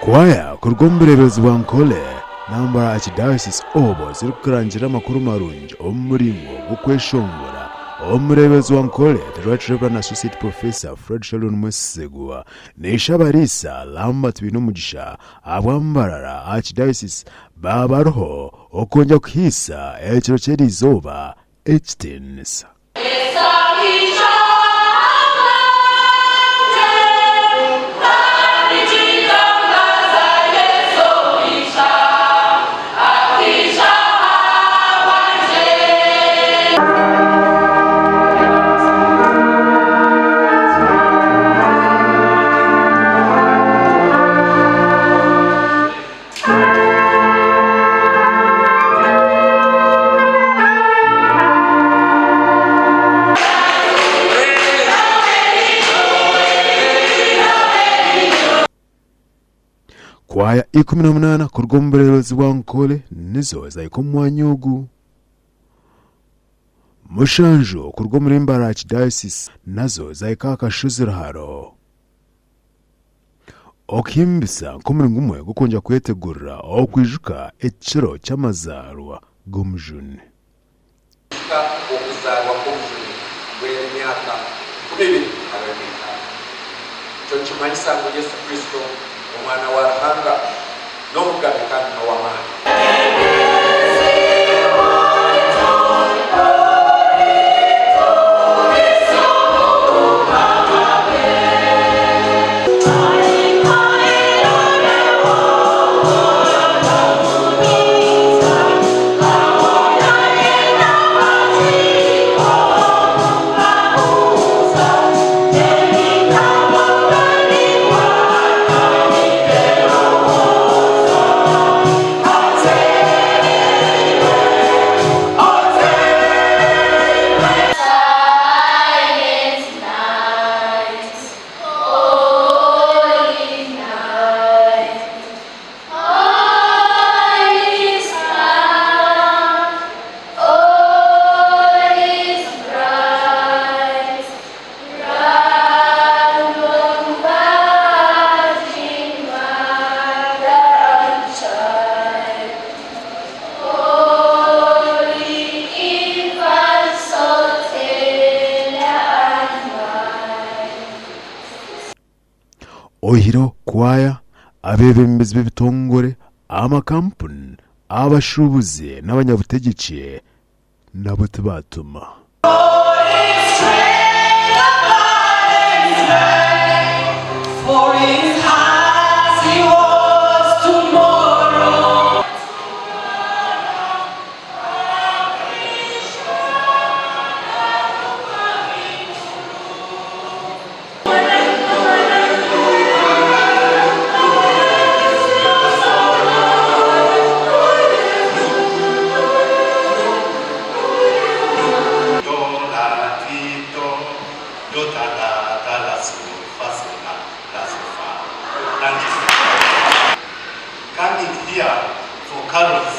Kwaya kuruga omu bureeberezi bwa Nkole na Mbarara Archdiocese obwo zirikurangira amakuru marungi omu muringo gw'okweshongora, Omureeberezi wa Nkole, The Right Rev. Associate Professor Fred Sheldon Mwesigwa na Ishe-Abariisa Lambert Bainomugisha ahabwa Mbarara Archdiocese baaba bariho okwongyera kuhaisa ekiro ky'eriizooba ekitiinisa. Kwaya 18 kuruga omu bureebezi bwa Nkole nizo zahika omu mwanya ogu. Mushanju kuruga omuri Mbarara Archdiocese nazo zahika aha kashozi Ruharo. Okuhimbisa nk'omuringo gumwe gw'okwongyera kwetegurira okwijuka ekiro ky'amazaarwa g'Omujuni. Kwijuka okuzaarwa kw'Omujuni mbwenu emyaka 25. Ekyo nikimanyisa ngu Yesu Kristo, Omwana wa Ruhanga, n'Omugabe kandi n'ow'amaani. Oihireho kwaya, abeebembezi b'ebitongore, amakampuni, abashuubuzi n'abanyabutegyeki nabo tibaatuma. Coming here for carols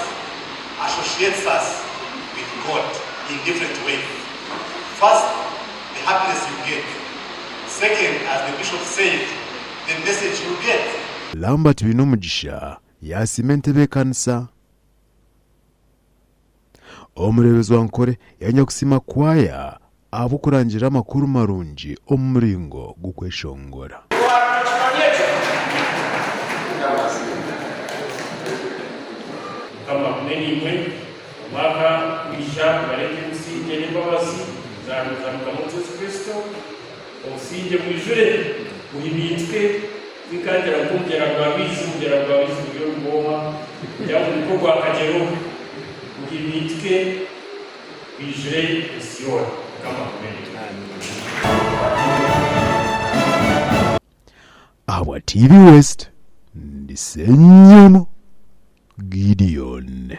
associates us with God in different ways. First, the happiness you get. Second, as the bishop said, the message you get. Lambert Bainomugisha yaasiima entebeekanisa. Omureeberezi wa Nkore yaayenda kusiima kwaya ahabw'okurangirira amakuru marungi omu muringo gw'okweshongora. Mukama agume naimwe. Omwaka gwija gubareetere obusingye n'embabazi za Mukama waitu Yesu Kristo. Obusingye bwijure buhimiituke bwikantira nk'omugyera gwa rwizi, omugyera gwa rwizi guriyo nigwoma kugira ngu guri nk'ogwa Kagyero, guhimiituke gwijure ensi yoona. Mukama agume naimwe. Ahabwa TV West, ndi Ssenyomo Gideon.